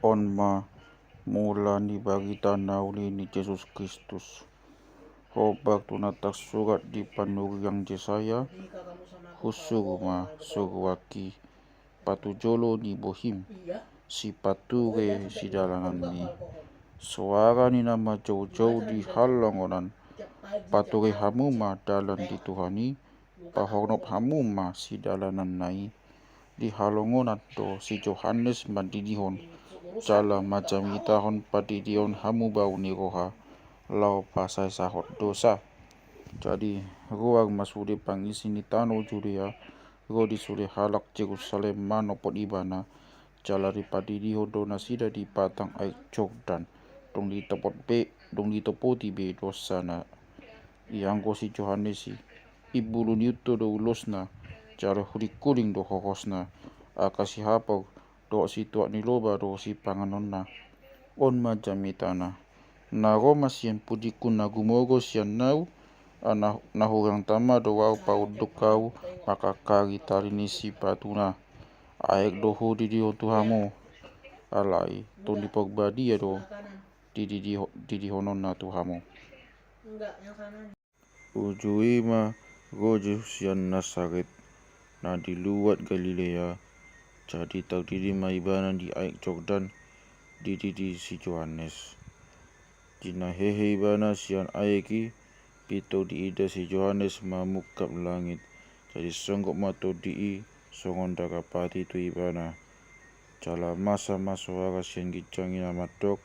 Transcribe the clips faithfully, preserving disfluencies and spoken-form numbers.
On ma mula ni barita na uli ni Jesus Kristus. Hombar tu na tarsurat di panurirang Jesaya, husuru ma suruanki, patujolo ni bohim, sipature sidalananmi. Soara ni na majoujou di halongonan, pature hamu ma dalan di Tuhan i, pahornop hamu ma sidalananna i. Di halongonan do si Johannes mandidihon, jala manjamitahon pandidion hamubau ni roha, laho pasaesahon dosa. Jadi, ruar ma sude pangisi ni tano Judea, ro di sude halak Jerusalem manopot ibana, jala dipandidihon do nasida di padang aek Jordan, dung ditopot be, dung ditopoti be dosana. Ianggo si Johannes i, imbulu ni unto do ulosna, jala hulinghuling do horosna, angka sihapor dohot situak ni loba do sipanganonna. On ma jamitana. Na ro ma sian pudingku na gumogo sian nau, a na, na hurang tama do ahu paunduk ahu mangkangkari tali ni sipatuna. Aek do hudidihon tu hamu. Alai, Tondi Porbadia do dididiho-, didihononna tu hamu. Uju i ma ro Jesus sian Nasaret, na di luat Galilea. Jadi tardidi ma ibana di aek Jordan, dididi si Johannes. Di na hehe ibana sian aek i, pintor diida si Johannes mamungkap langit. Jadi songgop ma tondi i songon darapati tu ibana. Jala masa ma soara sian ginjang i na mandok,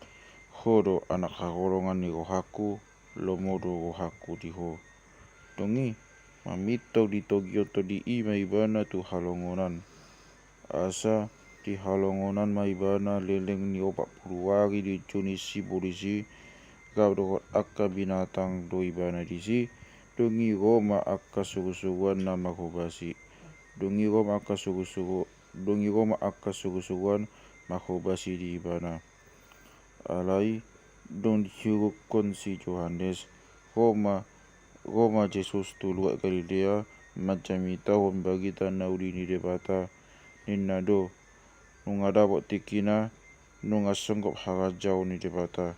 Ho do anak haholongan ni rohangku, lomo do rohangku di ho. Dung i, mamintor ditogihon tondi i ma ibana tu halongonan. Asa di halongonan ma ibana leleng ni opat pulu ari di uju ni sibolis i, rap dohot angka binatang do ibana disi. Dung i ro ma angka surusuruan na marhobasi. Dung i ro ma angka surusuru-, dung i ro ma angka surusuruan marhobasi di ibana. Alai dung diurukkon si Johannes, ro ma, ro ma Jesus tu luat Galilea, manjamitahon barita na uli ni Debata, ninna do, nunga dapot tingkina, nunga songgop harajaon ni Debata.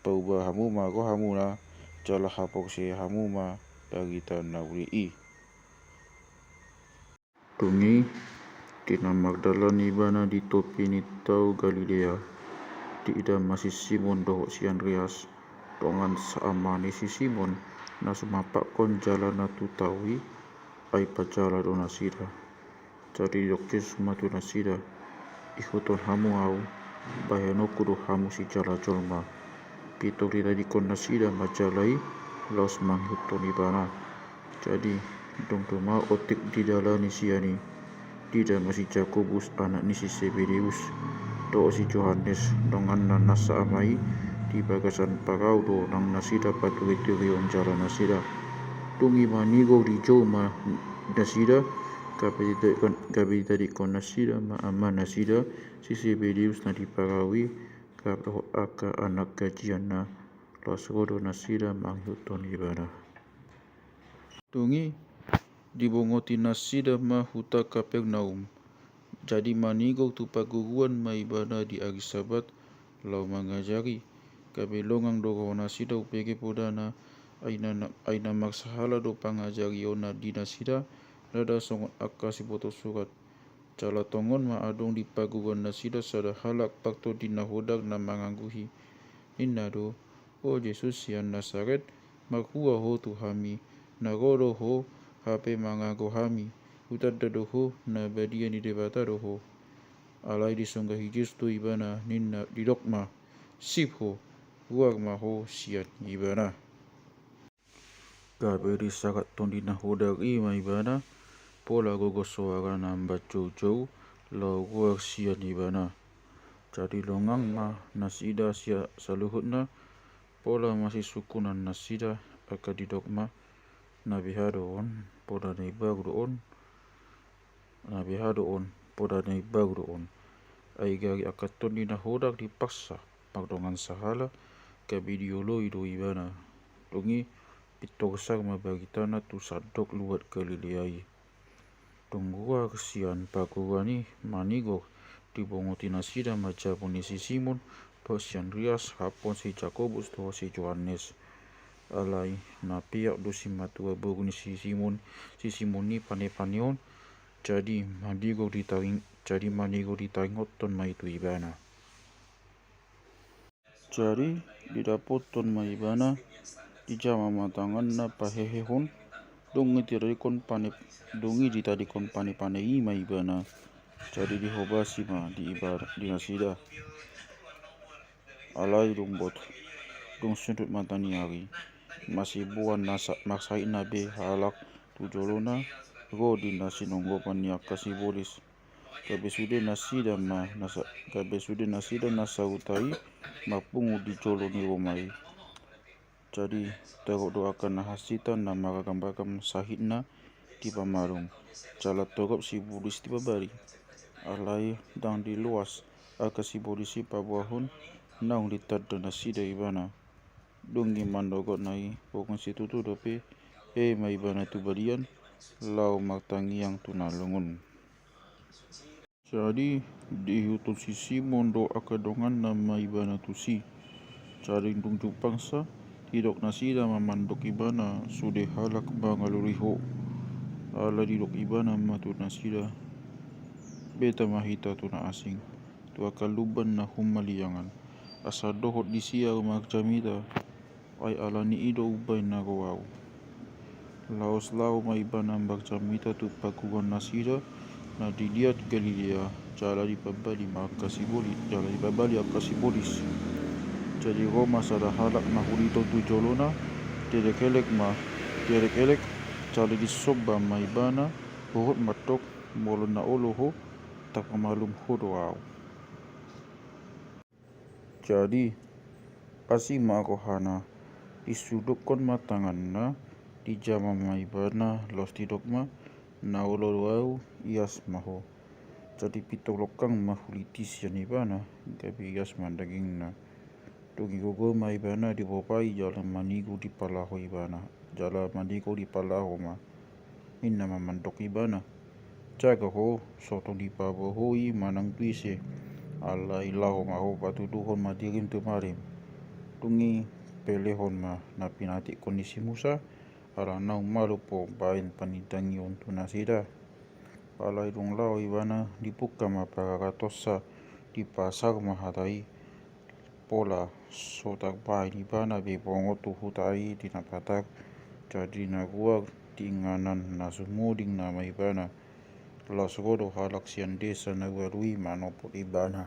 Pauba hamu ma rohamuna, jala haporseai hamu ma barita na uli i. Dung i, di na mardalan ibana di topi ni tao Galilea, diida ma si Simon dohot si Andreas, dongan saama ni si Simon, na sumampakkon jalana tu tao i, ai pajala do nasida. Jadi didok Jesus ma tu nasida, Ihuthon hamu ahu, bahenonku do hamu sijala jolma. Pintor ditadingkon nasida ma jala i, laos mangihuthon ibana. Jadi, dung tumau otik didalani sian i, diida ma si Jakobus anak ni si Sebedeus, dohot si Johannes donganna na saama i, di bagasan parau do nang nasida paturiturion jala nasida. Dung i manigor dijou ma nasida, gabe ditadingkon, gabe ditadingkon nasida ma amanasida, si Sebedeus na di parau i, rap dohot angka anak gajianna, laos ro do nasida mangihuthon ibana. Dung i, dibongoti nasida ma huta Kapernaum. Jadi manigor tu parguruan ma ibana di ari Sabat, laho mangajari. Gabe longang do roha nasida umbege podana, ai na, ai na marsahala do pangajarionna di nasida, ndada songon angka siboto surat. Jala tongon ma adong di parguruan nasida sada halak partondi na hodak na mangangguhi. Ninna do, O Jesus sian Nasaret, marhua ho tu hami, na ro do ho, hape mangago hami, hutanda do ho, na badia ni Debata do ho. Alai disonggahi Jesus do ibana, ninna, didok ma, Sip ho, ruar ma ho sian ibana. Gabe disarat tondi na hodak i ma ibana, pola gogo soarana mambajoujou, laho ruar sian ibana. Jadi longang ma nasida sia saluhutna, pola masisungkunan nasida, angka didok ma, na beha do on, poda na imbaru do on, na beha do on, poda na imbaru do on. Ai gari angka tondi na hodak dipaksa, mardongan sahala, gabe dioloi do ibana. Dung i, pintor sar ma baritana tu sandok luat Galilea i. Dung ruar sian parguruan i manigor, Dibongoti nasida ma jabu ni si Simon dohot si Andreas, hampon si Jakobus dohot si Johannes. Alai na peak do simatua boru ni si Simon, si Simon i panepane on. Jadi manigor ditaring, jadi manigor ditaringothon ma i tu ibana. Jadi didapothon ma ibana, dijama ma tanganna pahehehon, dung i ditadingkon pane, dung i ditadingkon panepane i ma ibana. Jadi dihobasi ma di ibana, di nasida. Alai dung bot, dung sundut mata ni ari, masiboan na sa-, marsahitna be halak tu jolona, ro di na sinonggopan ni angka sibolis. Gabe sude nasida ma, nasa-, gabe sude nasida na sahuta i marpungu di jolo ni ruma i. Jadi torop do angka na hansitan na maragam-ragam sahitna dipamalum, jala torop sibolis dipabali. Alai ndang diloas angka sibolis i paboahon naung ditanda nasida ibana. Dung i mandok na i, borngin situtu dope, eme ma ibana tu balian, laho martangiang tu na lungun. Jadi diihuthon si Simon dohot angka donganna ma ibana tusi. Jadi dung jumpangsa, didok nasida ma mandok ibana sude halak mangalului ho. Alai didok ibana ma tu nasida, beta ma hita tu na asing, tu angka lumban na humaliangan, asa dohot disi ahu marjamita. Ai ala ni i do umbahen na ro ahu. Laos laho ma ibana marjamita tu parguruan nasida na di liat Galilea, jala dipabali ma angka siboli-, jala dipabali angka sibolis. Jadi ro ma sada halak na huliton tu jolona, dielek-elek ma, dielek-elek, jala disomba ma ibana, huhut mandok, molo na olo ho, tarpamalum ho do ahu. Jadi asing ma rohana, disudukkon ma tanganna, dijama ma ibana, laos didok ma, na olo do ahu, ias ma ho. Jadi pintor longkang ma hulit i sian ibana, gabe ias ma dagingna. Dung i gogo ma ibana dibopai jala manigor dipalaho ibana, jala manigor dipalaho ma. Ninna ma mandok ibana, jaga ho, so tung dipaboa ho i manang tu ise. Alai laho ma ho patuduhon ma dirim tu marim. Dung i pelehon ma na pinatikkon ni si Musa, ala naung malum ho baen panindangion tu nasida. Alai dung laho ibana dipungka ma pararatonsa, dipasaor ma hata i. Pola so tarbaen ibana be bongot tu huta i di na patar, jadi na ruar di inganan na sumoding nama ibana. Laos ro do halak sian desa na ualu i manopot ibana.